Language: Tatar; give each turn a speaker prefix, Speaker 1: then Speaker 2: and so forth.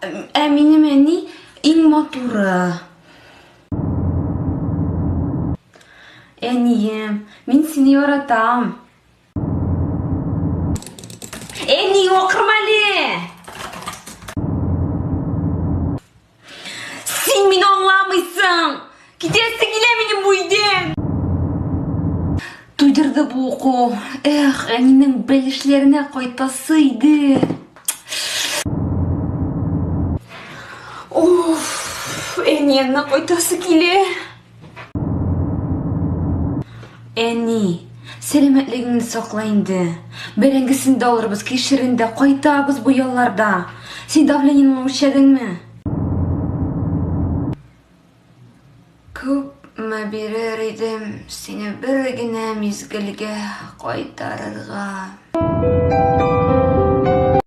Speaker 1: Ә минем әни иң матуры. Әнием, мин сине яратам. Әни, акырма әле! Син мине аңламыйсың! Китәсе килә минем бу өйдән! Туйдырды бу уку. Эх, әнинең бәлешләренә кайтасы иде. Уф, әни янына кайтасы килә. Әни, сәламәтлегеңне сакла инде. Бәрәңгесен дә алырбыз, кишерен дә, кайтабыз бу ялларда. Син давлениеңне үлчәдеңме? Күпме бирер идем сине бер генә мизгелгә кайтарырга.